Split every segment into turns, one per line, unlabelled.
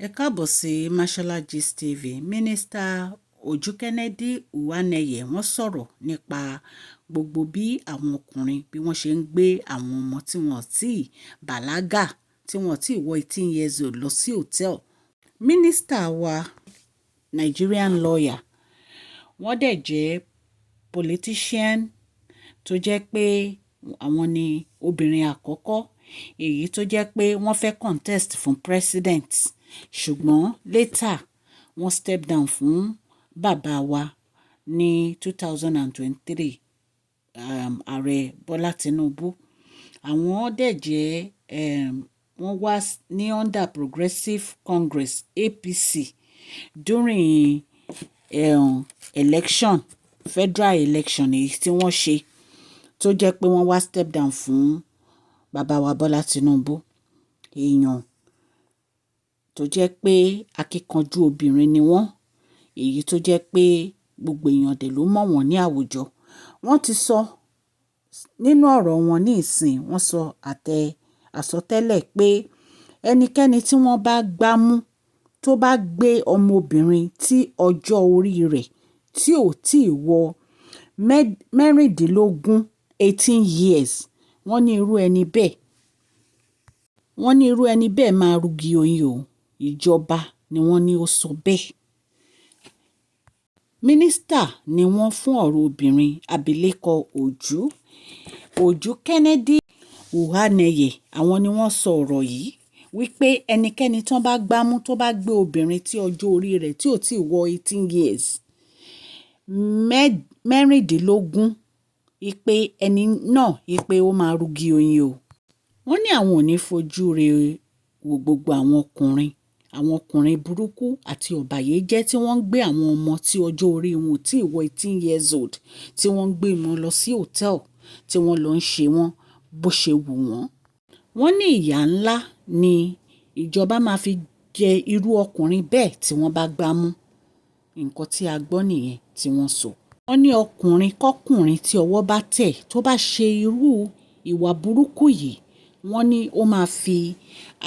Ẹ káàbọ̀ sí Mashola Gist TV. Mínísítà Uju Kennedy Uwanneye, wọ́n sọ̀rọ̀ nípa gbogbo bí àwọn ọkùnrin bí wọ́n ṣe ń gbé àwọn ọmọ tí wọ́n ti bàlágà, tí wọ́n ti wọ 18 years old lọ sí hotel. Mínísítà wa, Nigerian lawyer, wọ́n dẹ̀ jẹ́ politician tó jẹ́ pé àwọn ni obìnrin àkọ́kọ́ èyí tó jẹ́ pé wọ́n fẹ́ contest fún president, ṣùgbọ́n later wọ́n step down fún bàbá wa ní 2023, Ààrẹ Bọ́lá Tinubu. Àwọn dẹ̀ jẹ́ wọ́n wá ní under Progressive Congress, APC, during election, federal election èyí tí wọ́n ṣe, tó jẹ́ pé wọ́n wá step down fún bàbá wa Bọ́lá Tinubu. Èèyàn tó jẹ́ pé akíkanjú obìnrin ni wọ́n, èyí tó jẹ́ pé gbogbo èèyàn dẹ̀ ló mọ̀ wọ́n ní àwùjọ. Wọ́n ti sọ nínú ọ̀rọ̀ wọn ní ìsìn, wọ́n sọ àtẹ àsọtẹ́lẹ̀ pé ẹnikẹ́ni tí wọ́n bá gbá mú tó bá gbé ọmọbìnrin tí ọjọ́ orí rẹ̀ tí ò tí wọ mẹ́rìndínlógún, 18 years, wọ́n ní irú ẹni bẹ́ẹ̀ máa rugi oyin o. Ìjọba ni wọ́n ní ó sọ bẹ́ẹ̀. Mínísítà ni wọ́n fún ọ̀rọ̀ obìnrin, abilékọ Uju Kennedy Uwanneye. Àwọn ni wọ́n sọ ọ̀rọ̀ yìí wípé ẹnikẹ́ni tí wọ́n bá gbá mú tó bá gbé obìnrin tí ọjọ́ orí rẹ̀ tí ò tí wọ 18 years, mẹ́rìndínlógún, wípé ẹni náà, wípé ó máa rugi oyin o. Wọ́n ní àwọn ò ní fojú rẹ̀ wo gbogbo àwọn ọkùnrin burúkú àti ọ̀bàyéjẹ́ tí wọ́n ń gbé àwọn ọmọ tí ọjọ́ orí wọn ò tí ì wọ 18 years old, tí wọ́n ń gbé wọn lọ sí hotel, tí wọ́n lọ ń ṣe wọ́n bó ṣe wù wọ́n. Wọ́n ní ìyà ńlá ni ìjọba máa fi jẹ irú ọkùnrin bẹ́ẹ̀ tí wọ́n bá gbá mú. Nǹkan tí a gbọ́ nìyẹn tí wọ́n sọ. Wọ́n ní ọkùnrin kọ́kùnrin tí ọwọ́ bá tẹ̀ tó bá ṣe irú ìwà burúkú yìí, wọ́n ní ó máa fi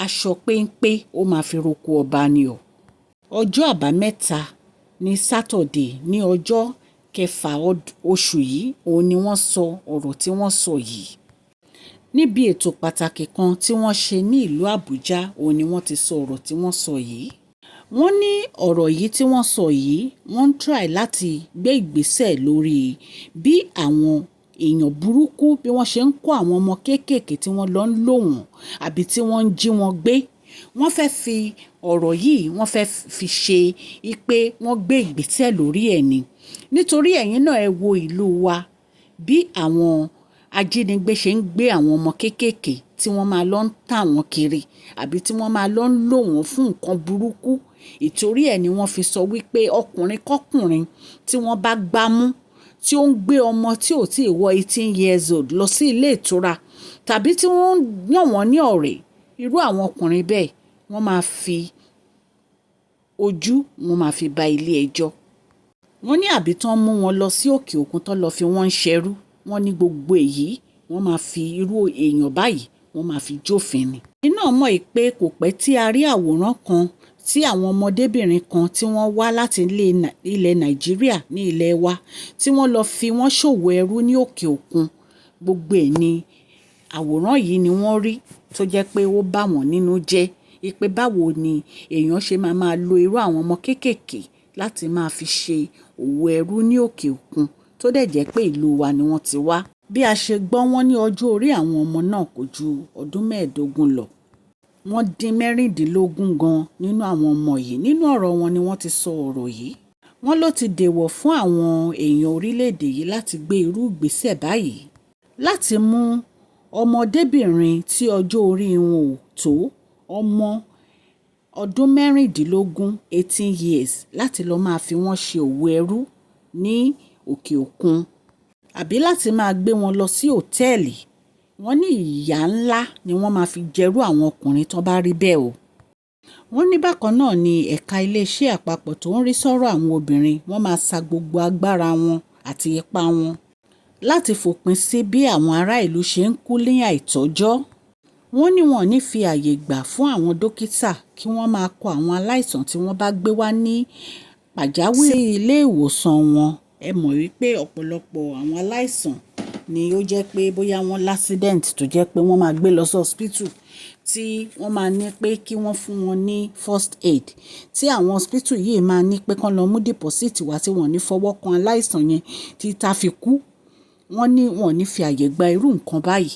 aṣọ péńpé, ó máa fi roko ọba ni o. Ọjọ́ Àbámẹ́ta ní Saturday, ní ọjọ́ kẹfà oṣù yìí, òun ni wọ́n sọ ọ̀rọ̀ tí wọ́n sọ yìí. Níbi ètò pàtàkì kan tí wọ́n ṣe ní ìlú Àbújá, òun ni wọ́n ti sọ ọ̀rọ̀ tí wọ́n sọ yìí. Wọ́n ní ọ̀rọ̀ yìí tí wọ́n sọ yìí, wọ́n ń try láti gbé ìgbésẹ̀ lórí bí àwọn èèyàn burúkú bí wọ́n ṣe ń kó àwọn ọmọ kéékèèké tí wọ́n lọ ń lò wọ́n àbí tí wọ́n ń jí wọn gbé. Wọ́n fẹ́ fi ọ̀rọ̀ yìí, wọ́n fẹ́ fi ṣe pé wọ́n gbé ìgbésẹ̀ lórí ẹ̀ ni. Nítorí ẹ̀yin náà, ẹ wo ìlú wa, bí àwọn ajínigbé ṣe ń gbé àwọn ọmọ kéékèèké tí wọ́n máa lọ ń tà wọ́n kiri àbí tí wọ́n máa lọ ń lò wọ́n fún nǹkan burúkú. Ìtorí ẹ̀ ni wọ́n fi sọ wípé ọkùnrin kọ́kùnrin tí wọ́n bá gbá mú tí ó ń gbé ọmọ tí ò tí ì wọ 18 years old lọ sí ilé ìtura tàbí tí wọ́n yàn wọ́n ní ọ̀rẹ́, irú àwọn ọkùnrin bẹ́ẹ̀, wọ́n máa fi ojú wọn máa fi ba ilé ẹjọ́. Wọ́n ní àbí tí wọ́n mú wọn lọ sí òkè òkun tó lọ fi wọ́n ń ṣerú. Wọ́n ní gbogbo èyí, wọ́n máa fi irú èèyàn báyìí, wọ́n máa fi jófin ni. Iná mọ̀ pé kò pẹ́ tí a rí àwòrán kan tí àwọn ọmọdébìnrin kan tí wọ́n wá láti ilẹ̀ Nàìjíríà ní ilẹ̀ wa tí wọ́n lọ fi wọ́n ṣòwò ẹrú ní òkè òkun. Gbogbo ẹ̀ ní àwòrán yìí ni wọ́n rí tó jẹ́ pé ó bá wọn nínú jẹ́ pé báwo ni èèyàn ṣe máa máa lo irú àwọn ọmọ kéékèèké láti máa fi ṣe òwò ẹrú ní òkè òkun, tó dẹ̀ jẹ́ pé ìlú wa ni wọ́n ti wá. Bí a ṣe gbọ́, wọ́n ní ọjọ́ orí àwọn ọmọ náà kò ju ọdún 15 lọ. Wọ́n dín 16 gan nínú àwọn ọmọ yìí. Nínú ọ̀rọ̀ wọn ni wọ́n ti sọ ọ̀rọ̀ yìí. Wọ́n ló ti dèwọ̀ fún àwọn èèyàn orílẹ̀-èdè yìí láti gbé irú ìgbésẹ̀ báyìí, láti mú ọmọdébìnrin tí ọjọ́ orí wọn ò tó ọmọ ọdún 16, 18 years, láti lọ́ọ́ máa fi wọ́n ṣe òwò ẹrú ní òkè òkun àbí láti máa gbé wọn lọ sí òtẹ́ẹ̀lì. Wọ́n ní ìyà ńlá ni wọ́n máa fi jẹ́rú àwọn ọkùnrin tó bá rí bẹ́ẹ̀ o. Wọ́n ní bákan náà ní ẹ̀ka iléeṣẹ́ àpapọ̀ tó ń rí sọ́rọ̀ àwọn obìnrin, wọ́n máa sa gbogbo agbára wọn àti ipá wọn láti fòpin sí bí àwọn ará ìlú ṣe ń kú ní àìtọ́jọ́. Wọ́n ní wọn ò ní fi ààyè gbà fún àwọn dókítà kí wọ́n máa kọ àwọn aláìsàn tí wọ́n bá gbé wá ní pàjáwìrì sí ilé ìwòsàn wọn. Ẹ mọ̀ wípé ọ̀pọ̀lọpọ̀ àwọn aláìsàn ni ó jẹ́ pé bóyá wọ́n l'accident tó jẹ́ pé wọ́n máa gbé lọ sí hospital tí wọ́n máa ní pé kí wọ́n fún wọn ní first aid, tí àwọn hospital yìí máa ní pé kán lọ mú deposit wá, tí wọ́n ní fọwọ́ kan aláìsàn yẹn tí tá fi kú. Wọ́n ní wọn ò ní fi àyè gba irú nǹkan báyìí.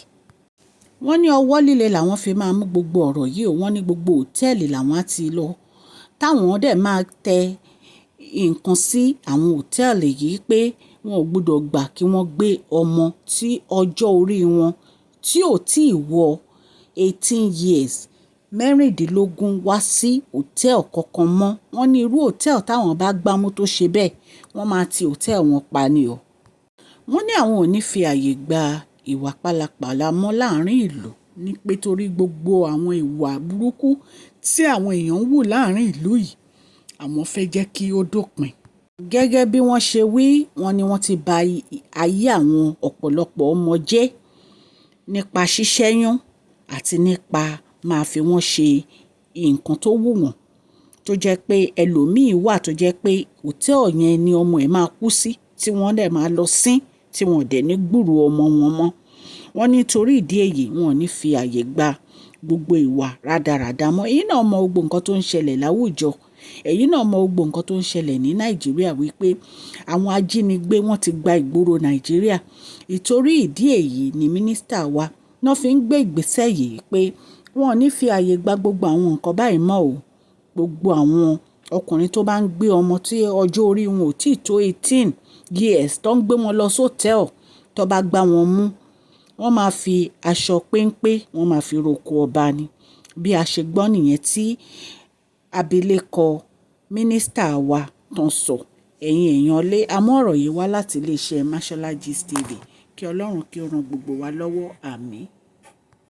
Wọ́n ní ọwọ́ líle làwọn fi máa mú gbogbo ọ̀rọ̀ yìí o. Wọ́n ní gbogbo hòtẹ́ẹ̀lì làwọn á ti lọ, táwọn dẹ̀ máa tẹ nǹkan sí àwọn hòtẹ́ẹ̀lì yìí pé wọn ò gbọdọ̀ gbà kí wọ́n gbé ọmọ tí ọjọ́ orí wọn tí ò tí ì wọ 18 years, 16, wá sí hòtẹ́ẹ̀lì kankan mọ́. Wọ́n ní irú hòtẹ́ẹ̀lì táwọn bá gbámú tó ṣe bẹ́ẹ̀, wọ́n máa ti hòtẹ́ẹ̀lì wọn pa ni o. Wọ́n ní àwọn ò ní fi ààyè gba ìwà pálapàla mọ́ láàrin ìlú, ní pé torí gbogbo àwọn ìwà burúkú tí àwọn èèyàn ń hù láàrin ìlú yìí, àwọn fẹ́ jẹ́ kí ó dópin. Gẹ́gẹ́ bí wọ́n ṣe wí, wọ́n ní wọ́n ti ba ayé àwọn ọ̀pọ̀lọpọ̀ ọmọ jẹ́ nípa ṣíṣẹ́yún àti nípa máa fi wọ́n ṣe nǹkan tó wù wọ́n, tó jẹ́ pé ẹlòmíì wà tó jẹ́ pé hòtẹ́ẹ̀lì yẹn ni ọmọ ẹ̀ máa kú sí, tí wọ́n dẹ̀ máa lọ sín, tí wọ́n dẹ̀ ní gbúròó ọmọ wọn mọ́. Wọ́n ní torí ìdí èyí, wọn ò ní fi àyè gba gbogbo ìwà rádaràda mọ́. Ẹ̀yin náà mọ gbogbo nǹkan tó ń ṣẹlẹ̀ láwùjọ. Ẹ̀yin náà mọ gbogbo nǹkan tó ń ṣẹlẹ̀ ní Nàìjíríà, wípé àwọn ajínigbé, wọ́n ti gba ìgboro Nàìjíríà. Ìtorí ìdí èyí ni mínísítà wa náà fi ń gbé ìgbésẹ̀ yìí pé wọn ò ní fi àyè gba gbogbo àwọn nǹkan báyìí mọ́ o. Gbogbo àwọn ọkùnrin tó bá ń gbé ọmọ tí ọjọ́ orí wọn ò tí tó 18 years, tó ń gbé wọn lọ sọ́tẹ́ẹ̀lì, tó bá gbá wọn mú, wọ́n máa fi aṣọ péńpé, wọ́n máa fi roko ọba ni. Bí a ṣe gbọ́ nìyẹn tí abilékọ mínísítà wa tán sọ. Ẹ̀yin èèyàn lé, a mú ọ̀rọ̀ yìí wá láti iléeṣẹ́ Mashola Gist TV. Kí Ọlọ́run kí ó ran gbogbo wa lọ́wọ́. Àmín.